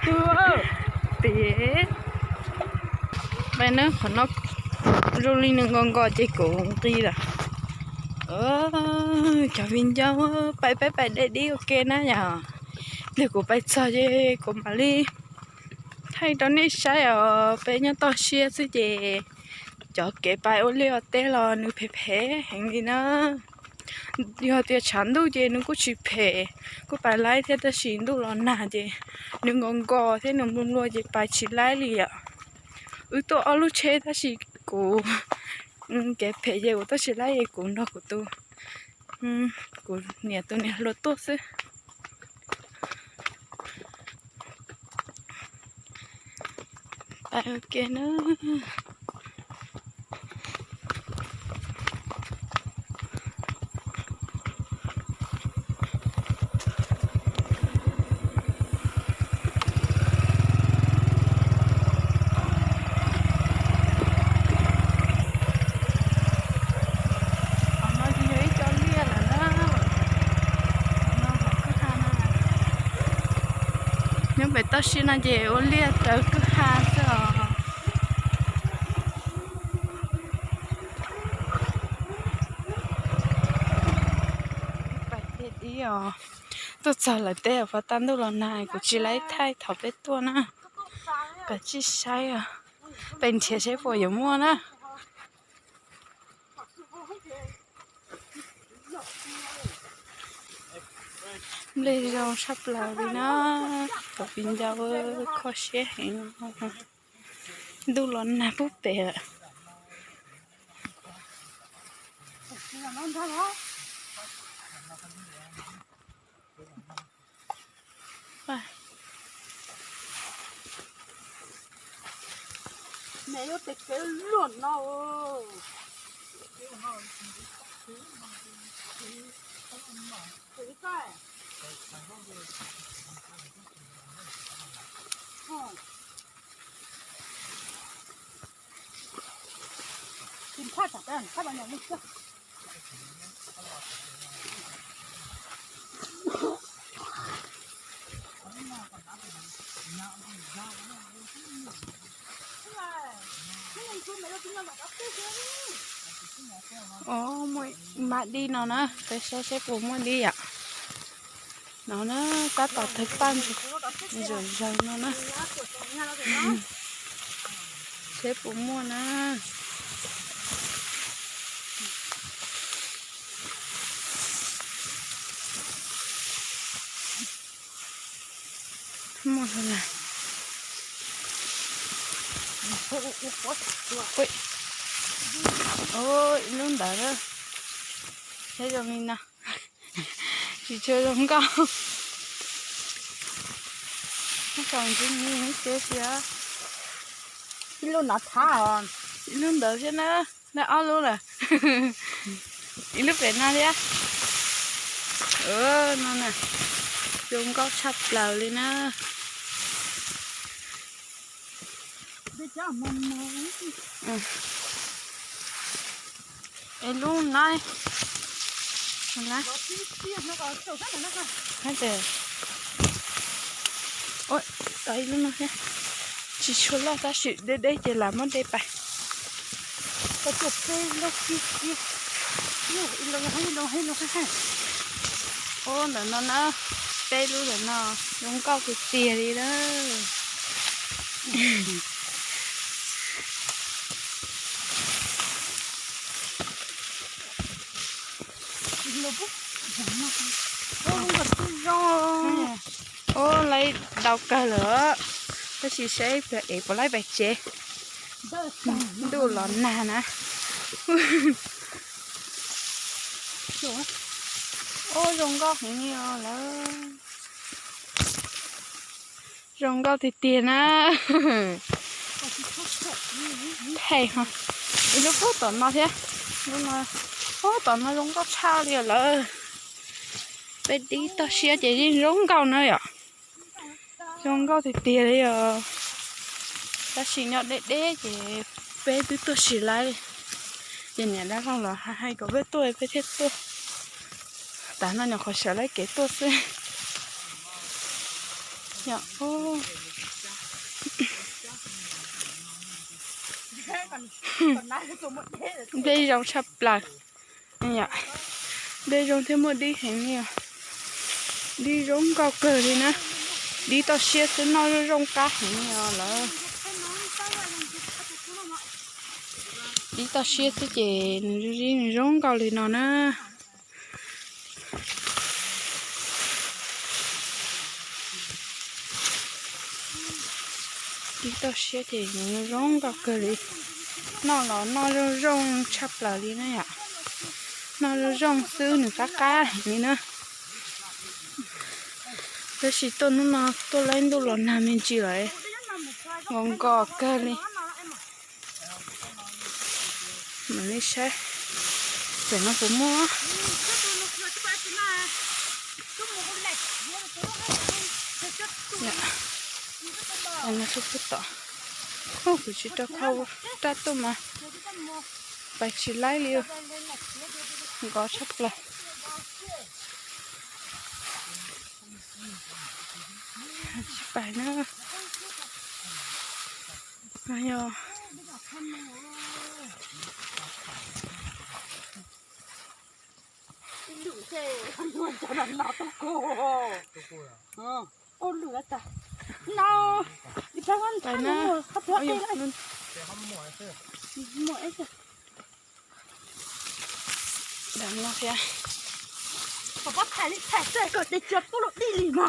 Tiag. Peb nab qhov no zoo li nws nkos nkos ces kuv nqis lawm. Cov viv ncaus, pais peb pais deb dib ua ke na yom. Ntawm kuv pais txog ces kuv mam li thaij rau nej saib os. Peb nyob toj siab xwb ces cov kev pais ua liaj ua teb los nws phem phem heev li na. Yog tias tshav ntuj ces nws kuj tsis phem, kuj pais laib thiab, tab sis ntuj los nag ces nws nkos nkos thiab nws nplua nplua ces pais tsis laib li yom. Wb tuaj ob lub tsheb tab sis kuv kev phem ces kuv tuaj tsis laib es kuv nrog kuv tus, kuv niam tus niam hluas tuaj xwb. Pais ua ke na. Qhov no ces yog ib co liaj lawm na. Qhov no qhov kwj ha no. Nyob pem toj siab no ces ua liaj raws kwj ha xwb os. Pais tiag dib os. Tuaj txog lawm teb, pov tag ntuj los nag kuv tsis laib thaij thaum peb tuaj na. Kav tsij saib os. Peb nrhiav saib puas yuav muaj na. Nplej zoo tshaj plaws li na. Cov viv ncaus, kho siab heev. Ntuj los nag pub pem lawm. Ov, muaj mab dib no na, peb saib seb puas muaj dib yom. No na, tab tom tawg paj zawg zawg no na. Seb puas muaj na. Muaj lawm. Ib lub ntawd na, saib zoo li no. Tsis tshua zoo nkauj. Ib lub no thab, ib lub ntawd thiab na, na ob lub lawm. Ib lub pem no thiab. No na, zoo nkauj tshaj plaws li na. Es lub no, tau ib lub no thiab. Tsis tshua loj tab sis deb deb ces lam muab de pais. Ua ntawm no na, peb lub ntawm no zoo nkauj tiag tiag li na. Ub, lawv dau kawg lawm, tab sis saib es puas laib pais tsev. Ntuj los nag na. Ub, zoo nkauj heev li os lawm. Zoo nkauj tiag tiag na. Phem ho. Ib lub puag tom no thiab. Lub no, puag tom no zoo nkauj tshaj li os lawm. Peb dib toj siab ces yeej zoo nkauj na yom. Zoo nkauj tiag tiag li os. Tab sis nyob deb deb ces peb twb tuaj tsis laib li. Ces niam dab laug los hais kom peb tuaj peb thiaj tuaj. Tav no nyuam qhuav sawv laib kev tuaj xwb. Yog, ub, Nplej zoo tshaj plaws. Nplej zoo thiab muaj dib heev li os. Dib zoo nkauj kawg li na. Dib toj siab xwb noj zoo zoo qab heev li os lawm. Dib toj siab xwb ces nws zoo, nws zoo nkauj li no na. Dib toj siab ces nws zoo nkauj kawg li. Noj los noj zoo zoo tshaj plaws li na yom. Noj zoo zoo xwb nws qab qab heev li na. Tab sis tuaj hnub no tuaj laib ntuj los nag me ntsis lawm, nkos nkos kawg li. Mam li saib pem no puas muaj. Tus puag tom, kuv tsis rau thau rab tuaj mas pais tsis laib li, nkos tshaj plaws. Tsis pais na. Yog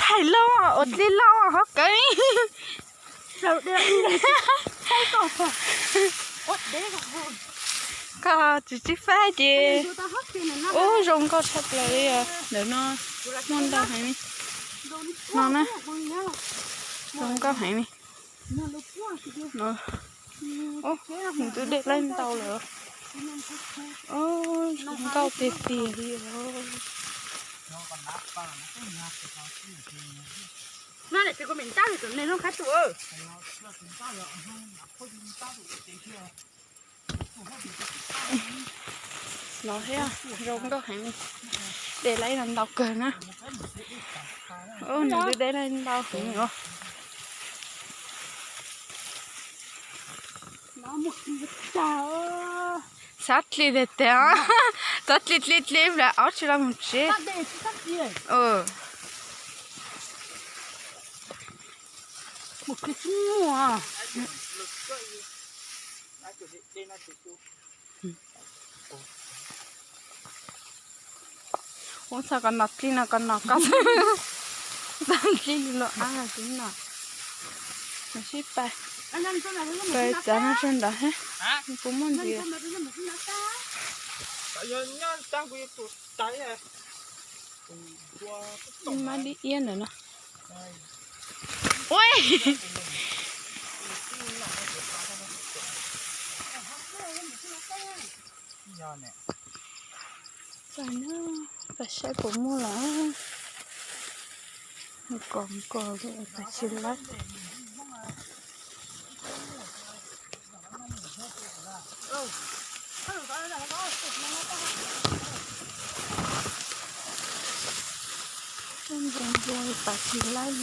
Thaiv loj, ua dib loj hov kawg. Koj tsis tsib faib ces ub zoo nkauj tshaj plaws li os. Ntawm no muaj ntau heev li. No na, zoo nkauj heev li. Nws twb de laib ntau lawm. Zoo nkauj tiag tiag li os. Los thiab, zoo nkauj heev li. De laib ntau kawg na. Nws twb de laib ntau heev os. Sab dli tiag tiag, txhob dli dli dli, lam ob tsis los mus tsev. Ub, txog koj nom dlib no, koj nom koj, txog dlib li los ab tus nom. Mas sib pais, pais txav no sawv nrad thiab, puas muaj ntxiv. Ib mab dib iab ntawm no. Ua, pais na, pais saib puas muaj lawm. Kom kom pais tsis laib. Npoo npoo pais tsis laib li.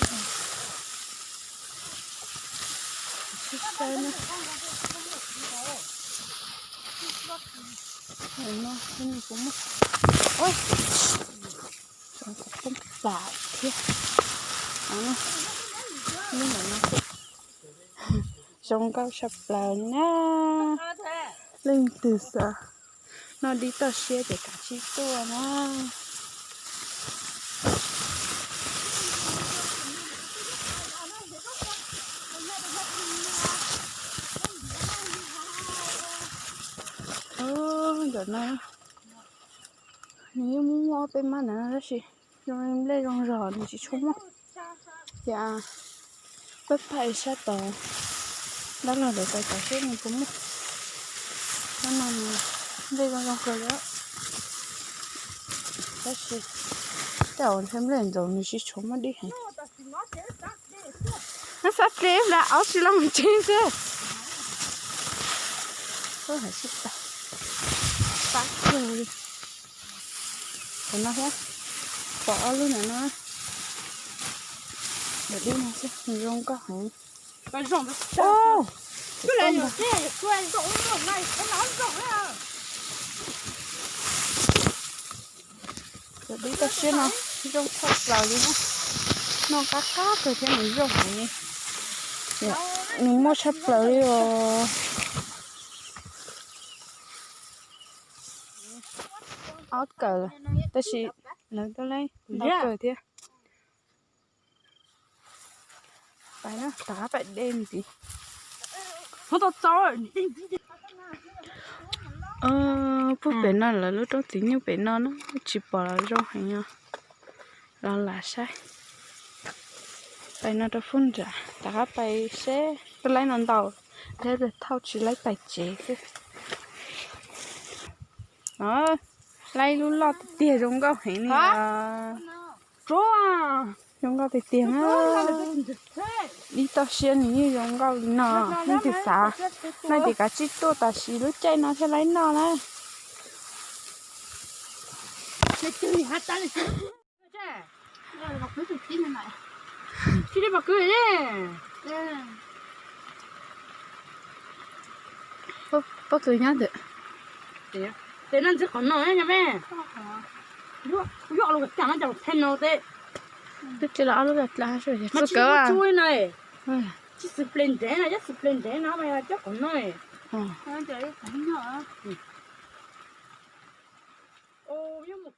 Sib saib na. No, ua, tsoom kuv poob plam thiab. Zoo nkauj tshaj plaws na. Leej twg xav noj dib toj siab ces kav tsij tuaj na. Ntawm no nws yeej muaj muaj ob peb mab ntawm no tab sis zoo li nplej zoo zog nws tsis tshua muaj. Ces pab pais sab tod, dab laug lawv pais tod seb nws puas muaj. Sab no nws nplej zoo zoo kawg li, tab sis tej zaum ntshe nplej ntxaus nws tsis tshua muaj dib heev. Nab xav ple plas ob tsis los mus tsev xwb. Pab kawg li. Qhov no thiab, pom ob lub ntawm no. Ntawm dib no xwb, nws zoo nkauj heev. Ub, Cov dib toj siab no zoo tshaj plaws li na. Noj qab qab kawg thiab nws zoo heev li. Nws muaj tshaj plaws li os. Ob kawm, tab sis lawv tuaj laib ntau kawg thiab. Pais na, rov qab pais de ntxiv. Puag pem no lawv lub roob txiv nyuj pem no na, tsis pom los zoo heev os. Los lam saib. Pais no rau phab nram, rov qab pais seb tuaj laib no ntau, thiab thauj tsis laib pais tsev xwb. Laib lub loj tiag tiag zoo nkauj heev li. Zoo nkauj tiag tiag na. Dib toj siab nws yeej zoo nkauj li no. Leej twg xav, leej twg kav tsij tuaj tam sim lub caij no thiaj laib noj na. Pob kws nyob ntawm. Tes no ntxiv qhov no nyob me. Yog lub kas no cov phe no tes. Twb tsis los ob lub kas dlab txhua kawg. Tsis xws ple ntev no, yog xws ple ntev no mas cov qhov no. Yog mus